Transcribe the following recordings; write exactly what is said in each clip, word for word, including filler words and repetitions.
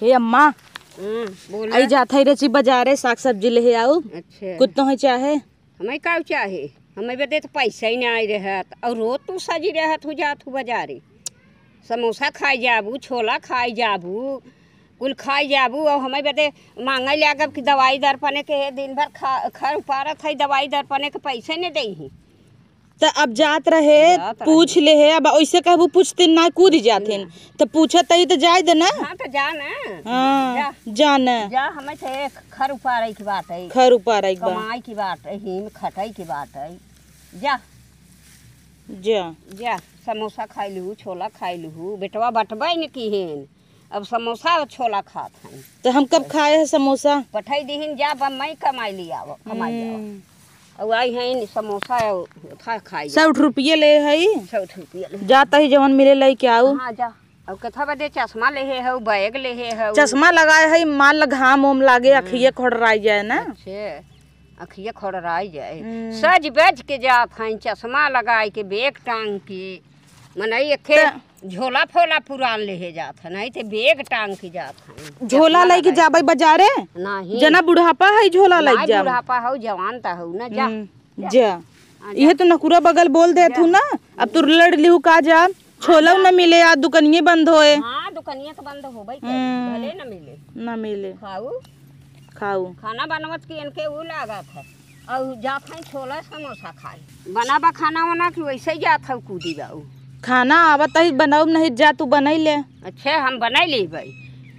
हे अम्मा, हम्म, बोला। आई जात है रची बाजारे, साग सब्जी लेहे आऊ। अच्छा। कुछ तो है चाहे? हमें का चाहे? हमें बदे तो पैसा ही नाहीं रहत, और रोज तू सजी रहत हो, जात हो बाजारे, समोसा खाई जाबू, छोला खाई जाबू, कुल खाई जाबू, और हमें बदे मांगे लागब कि दवाई दर्पणे के दिन भर खा, खर उपारत है, दवाई दर्पणे के पैसे नहीं दे ही। त अब जात रहे, जात रहे। पूछ लेहे, अब ओइसे कहबू पूछतिन ना, कूद जाथिन। ना। त पूछत ही त जाए दे ना। हाँ, त जा ना। हाँ, जा। जा ना। जा, हमें त एक खर उपारे की बात है। खर उपारे की बात। कमाई की बात है, हीन खटाई की बात है। जा। जा। जा, समोसा खाई लूहू, छोला खाई लूहू, बेटवा बटबे न किहेन। अब समोसा और छोला खात हन। त हम कब खाए है समोसा? पठाई दिहिन जा, बम्बई कमाई ले आवा, कमाई ले आवा। हम्म। और आई हैं समोसा और था खाई जा। सौ रुपये ले हई। सौ रुपये ले। जात ही जवन मिले लइके आऊ। हाँ, जा। और कथा बदे चश्मा लेहे हऊ, बैग लेहे हऊ। चश्मा लगाए हई, मान ल घाम ओम लागे, हम्म। अखिए खोड़राई जाए ना। अच्छे, अखिए खोड़राई जाए। हम्म। सज बज के जात हई, चश्मा लगाए के, बैग टांग के। मनई एके त झोला फोला पुरान लेहे जात है, नहीं ते बैग टांग के जात है। झोला चश्मा लइके लगाए। जाबे बाजारे? नहीं। जना बुढ़ापा है, झोला लइके नहीं, जाबे? बुढ़ापा हऊ, जवान त हऊ ना, जा, हम्म, जा। जा। हाँ, जा। इहे तो नकुरा बगल बोल देत जा। हूँ ना, अब तू लड़ लिहू का जा, छोला हाँ, जा। न मिले, आ दुकनिये बंद होए। हाँ, दुकनिया तो बंद होबे करे, हम्म। भले न मिले। न मिले। खाऊ। खाऊ। खाना बनवत की इनके ऊ लागत है। और जात हैं छोला समोसा खाए। बनाबा खाना वाना कि वैसे ही जात हऊ कूदी बाऊ? खाना आवत ही बनाऊ, नहीं जा तू बनाई ले। अच्छा, हम बनाई लेबै।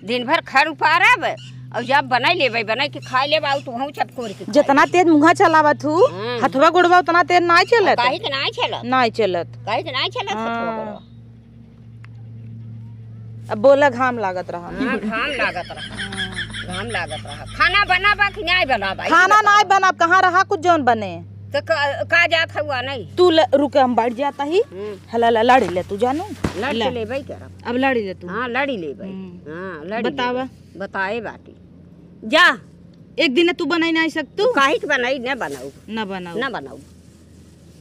दिन भर खर उपारब और जब बनाई लेबै, बनाई के खाई लेब, आऊ तुहूँ चपकोर के खाई जितना लेब। तेज मुँहा चलावत हू, हाँ। हथवा गोड़वा उतना तेज नाय चलत। काहे के नाय चलत? नाय चलत। काहे के नाय चलत हथवा हाँ। गोड़वा? अब बोला, घाम लागत रहा। हाँ, घाम लागत रहा। घाम लागत रहा। खाना बनाबा कि नाय बनाबा? खाना नाय बनाब, कहाँ रहा कुछ जौन बने? तो का, का जात हुआ नहीं? तू ल-, रुक, हम बैठ जाता ही। हम्म। हला, ला, लड़ी ले तू जानू। लड़ ले। के लेबै करब। अब लड़ी ले तू। हाँ, लड़ी लेबै। हम्म। हाँ, लड़ी बतावा। लेबै। बताए बाटी। जा। एक दिन तू बनाई नाय सकतू? काहे के बनाई, न बनाऊ। न बनाऊ। न बनाऊ।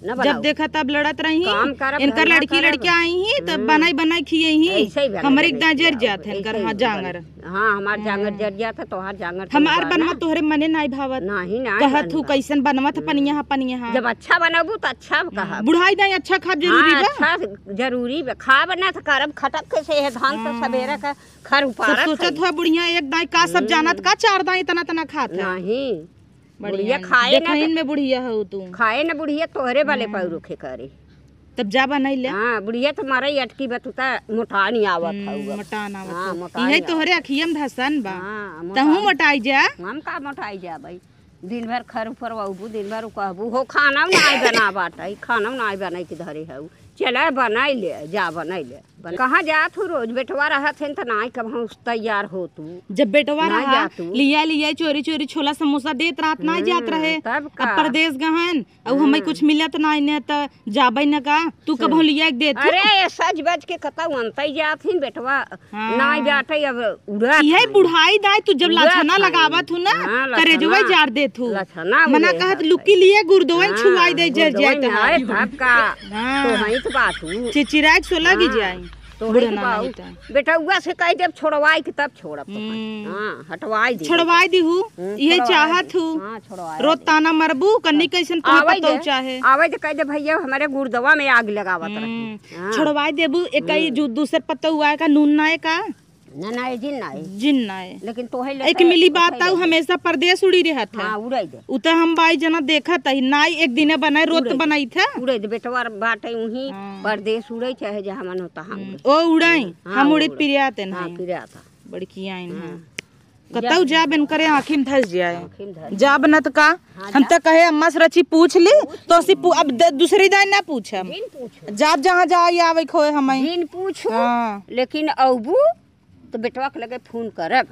न बनाऊ। जब देखा तब लड़त रही। काम करब, इनकर धंधा लड़की करब। लड़कियाँ आई ही, तब हम्म। बनाई बनाई खिए ही। ऐसे ही बनाई हमरे बनाई एकदम जर खियाओ, जात है इनकर, ऐसे हाँ, ही जांगर। बन-, हाँ, हमार जांगर हम्म। जर जात है, तोहार जांगर तो हमार बना। बनवा तोहरे मने नाय भावत। नहीं, नहीं कहत हूँ बनवा। कैसन बनवा था हम्म। पनिया, पनिया। जब अच्छा बनाबू तो अच्छा हम्म। कहब। बुढ़ाई दाई अच्छा खाब जरूरी हाँ, बा? अच्छा जरूरी बा। खाब ना तो करब खटक के से है धान तो हाँ। सवेरे का खर सब उपारत सोचत है। हुआ बुढ़िया एक दाई का सब हम्म। जानत का चार दाई इतना, इतना खात है। नहीं। बढ़िया बुढ़िया है। खाए ना देखइन त-, में बुढ़िया हो तू। खाए ना बुढ़िया तोहरे वाले हम्म। पैर रुखे करे। तब जा बनाई ले। हाँ, बुढ़िया तो मारा ही अटकी बा, तू ता मोटान ही आवत हम्म, हऊ अब। मोटान आवत हाँ, हऊ। मोटान इहे ही तोहरे आवत। अखियम धसन बा। हाँ, तहूँ मोटान। मोटाई जा। हम का मोटाई जा भाई? दिन भर खर ऊपर वहबू, दिन भर उ कहबू, हो खाना नाय बना बाटे, खाना नाय बनाई के धरे हऊ। चला बनाई ले, जा बनाई ले। बन-, कहाँ जात हू रोज? बेटवा रहत हन त नाय कबहूँ तैयार हो तू। जब बेटवा नाय रहा, जा तू। लिया लिया चोरी चोरी छोला समोसा देत रहत, नाय जात हम्म, रहे। तब अब का? परदेस गहन, अब हमें हम्म। कुछ मिलत नाय ने त जाबै न का? तू सुन। कबहूँ लिया के देत हू? अरे, सज बज के कतौ अंतै जात हिन बेटवा, हाँ। नाय जाते अब उड़त इहे हई। बुढ़ाई दाई तू जब उड़त लछना हई। लगावत हू ना, हाँ, करेजवा लछना। जार देत हू। लछना मना उड़े कहत हई। लुकी लिए गुर्दवन हाँ, छुआई दे जर जाए गुर्दवन तोहार। आए तब का? हाँ। तो हई तो बात हू। चिचिराए के सोला गी हाँ, जाए। तो बुढ़ना हई तो नहीं बाऊ। तो। बेटउआ से कह देब छोड़वाई के तब छोड़ब तो हई। हम्म। हाँ, हटवाई दे। छोड़वाई दी हू, हम्म, यही छोड़वाई चाहत दी। हू। हाँ, छोड़वाई रोज दे। ताना मरबू, कन्नी हाँ। कैसन तोहे आवे पतोह दे, चाहे। आवे दे कह दे भैया हमरे गुर्दवा में आग लगावत रही। हम्म। हाँ। छोड़वाई देबू, एक हम्म। जो दूसर पतोह आए का, नून ना आए का? ना, ना, ए जिन ना आए। जिन ना आए। लेकिन तोहे ले एक तो मिली बात उठाई ताऊ दे। हमेशा परदेस उड़ी रहत है। हाँ, उड़ाई दे। उ त हम बाई जना देखत ही, नाई एक दिने बनाए, रोत उड़ाई दे। बनाई था। उड़ाई दे, बेटवा बाटे उहीं हाँ। परदेस उड़े, चाहे जहाँ मन होता हम हम्म, उड़े। ओ उड़ाई, हम्म, हाँ, हम उड़े उड़े। पिरियाते हाँ, नहीं। पिरियाता। बड़की आइन हाँ। हाँ। कतौ जा। जाब इनकरे आँखी में धस जाए। आँखी में धस जाब न त का? हाँ, हम जा। त कहे अम्मा से रची पूछ ली, पूछ तो असी पू-, अब द-, दूसरी दाई ना पूछम। जिन पूछो। जाब जहाँ जाए आवे खोए हमई। जिन पूछो, हाँ। लेकिन अबू तो बेटवा के लगे फोन करब।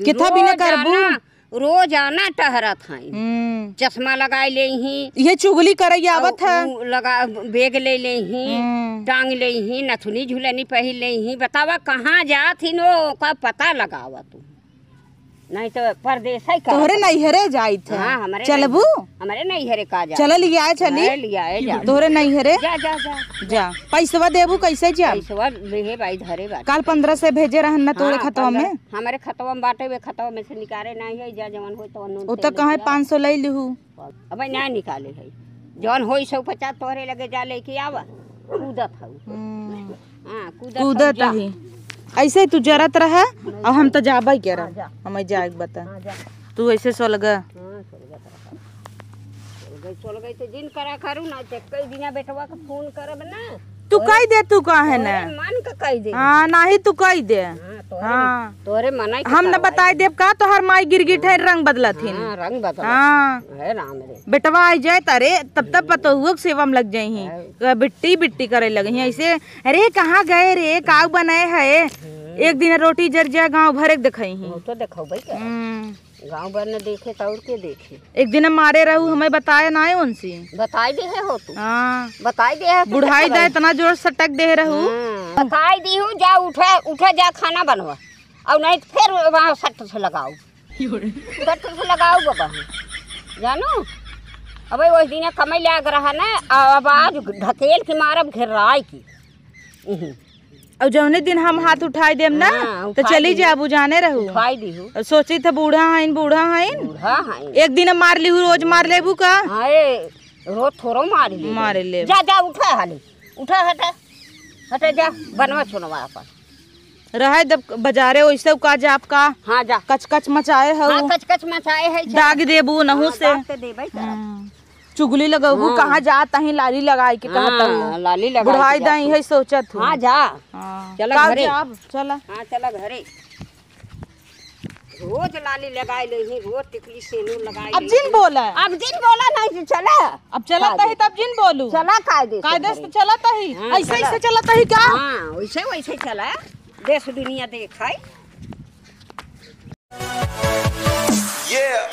किथा बिना करबू? रोजाना, रोजाना टहरत हई। हम्म। चश्मा लगाए ले ही। ये चुगली करई आवत है। उ लगा, बैग ले ले ही, हम्म। टांग ले ही, नथुनी झुलनी पहिर ले ही। बतावा कहाँ जात ही नो, ओका पता लगावा तू। नहीं तो परदेस है का? तोहरे नैहरे जाइत है। हाँ, हमरे चलबू? नैहरे। हमरे नैहरे का जा? चल लिया चली। अरे लिया जा। तोहरे नैहरे? जा, जा, जा। जा। पैसवा देबू कैसे जा? पैसवा लेहे बाई धरे बाटे। काल पन्द्रह से भेजे रहन ना तोहरे हाँ, खतवा में? पन्द्रह हमरे खतवा में बाटे, वे खतवा में से निकारे नहीं है, जा जवन होई तवन नून उ तो तेल कहे लेके आओ। पाँच सौ ले लिहू। अबे ना निकाले है, जौन होई सौ पचास तोहरे लगे जा लेके आवा, कूदत हऊ। हम्म। हाँ, कूदत हऊ, कूदत जा। ही। ऐसे तू जरत रहा, और हम तो जाबे करब। हाँ, जा। हमें जाए के बता। हाँ, जा। तू ऐसे सोलगा। हाँ, सोलगा तो रहा। सोलगा, सोलगा तो जिन करा करू ना, ते कई दिना बेटवा के फोन करब ना। तू तोरे, कही दे, तू काहे ना? तोरे मन का कही दे। हाँ, नाही तू कही दे। हाँ, तोरे हाँ। तोरे मना के हम न करवाई बताई दे। देब का तोहार माई गिरगिट है, रंग बदलत हिन। हाँ, रंग बदलत हाँ। है राम रे। बेटवा आई जाए तारे, तब तब पतोहुओ के सेवा में लग जाई ही। हाँ। बिट्टी बिट्टी करे लगे ही ऐसे, "अरे कहाँ गए रे, काऊ बनाए है?" हम्म। एक दिन रोटी जर जाए, गाँव भरे के देखई ही। वो तो देखौबे कर। हम्म। गाँव भर न देखे तो और के देखे? एक दिन मारे रहू, हमें बताए ना है उनसे। बताई दे है हो तू। हाँ। बताई दे है तू बुढ़ाई देखा दा भाई। इतना जोर सटक दे रहू। हाँ। बताई दी हूँ, जा उठा, उठा जा खाना बनवा। और नहीं तो फिर वहाँ सट से लगाओ। सट से लगाओ बाबा। जानू? अबे वही दिन कमाई लाग रहा ना, अब आज ढकेल के मारब घेराई की। उहुं। और जौने दिन हम हाथ उठाई देम ना, हाँ, तो उठाई चली दिहू। जाबू, जाने रहू। उठाई दिहू। और सोची थे बूढ़ा हईन, बूढ़ा हईन। बूढ़ा हईन। एक दिन मार लिहू, रोज मार लेबू का? हाँ, ए, रोज थोड़ो मार ले। मार ले। जा, जा, उठा हाली। उठा, हटा। हटा जा, बनवा सुनवा अपन। रहे जब बाजारे वैसे का जाब का? हाँ, जा। कच कच मचाए हो। हाँ, कच कच मचाए है, जा। दाग देबू नहू हाँ, से। दाग तो देबै करब। हम्म। चुगली लगबू, हाँ। कहाँ जात ही लाली लगाई के कहत हाँ, हूँ। लाली लगाई बुढ़ाई के दाई जात है सोचत हूँ। हाँ, जा। हाँ। चला का घरे। जाब, चला। हाँ, चला घरे। रोज लाली लगाई ले ही, रोज टिकली सेनूर लगाई अब ले जिन ही। बोला। अब जिन बोला नहीं तो चला। अब चलत कायदे ही तब जिन बोलू। चला कायदे से कायदे से घरे। चलत ही। हाँ, ऐसे चला। ऐसे चलत ही का? हाँ, वैसे वैसे चला। देश दुनिया देखाई। Yeah।